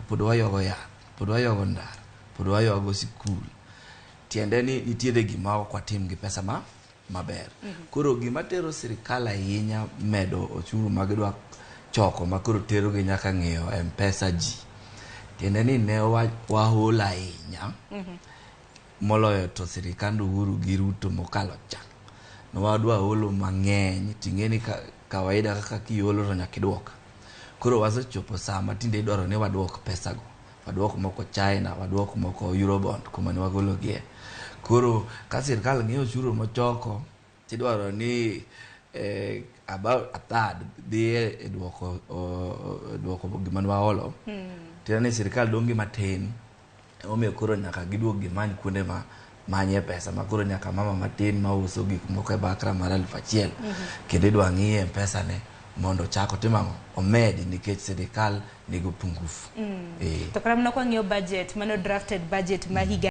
pod waywago yath, pod waywago ndara, pod waywago sikul. Tiende ni nitiere gima ok watim gi pesa ma maber. Koro gima tero sirikal ahinya medo ochuru ma gidwa choko ma koro terogi nyaka ng'iyo M-Pesa ji. Tiende ni ne wahol ahinya moloyo to sirikand Uhuru gi Ruto mokalo cha. Ne wadwa holo mang'eny ting'e ni kawaida kaka kiholo to nyaka iduok. Koro wasechopo sama tinde idwaro ni waduok pesago. Waduok moko China, waduok moko Eurobond kuma ne wagologie. Koro ka sirkal ng'iyo osuru mochoko tidwaro ni about a third dhi e duoko duoko gima ne waholo. Tiende ni sirkal dong' gi matin. Emomiyo koro nyaka giduog gimany kuonde ma manye pesa ma koro nyaka mama matin mauso gik moko e bakra mar 1000 kendo idwa ng'iye mpesa ne mondo ochak otim ang'o omedi nikech sirikal nigi upungufu. To kata mana kwang'iyo budget mano drafted budget ma higa